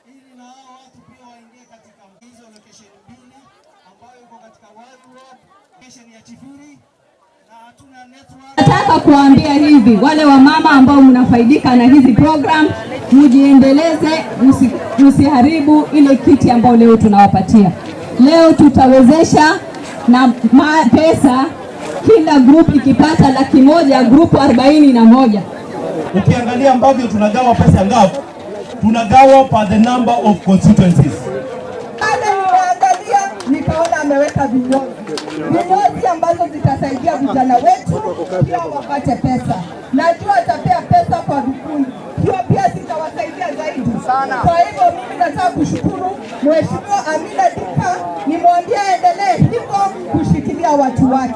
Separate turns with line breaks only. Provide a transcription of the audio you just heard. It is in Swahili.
Ili na hao watu pia waingie katika hizo location mbili ambayo iko katika Waru Ward, location ya Chifiri na hatuna network.
Nataka kuambia hivi, wale wamama ambao mnafaidika na hizi program, mujiendeleze, msiharibu ile kiti ambayo leo tunawapatia. Leo tutawezesha na pesa, kila group ikipata 100,000, group 41.
Ukiangalia ambavyo tunagawa pesa ya NGAAF, tunagawa per the number of constituencies.
Pale nimeangalia nikaona ameweka vinyozi, vinyozi ambazo zitasaidia vijana wetu pia wapate pesa. Najua atapea pesa kwa vikundi, hiyo pia zitawasaidia zaidi. Kwa hivyo mimi nataka kushukuru Mheshimiwa Amina Dika, nimwambie aendelee hivyo kushikilia watu wake.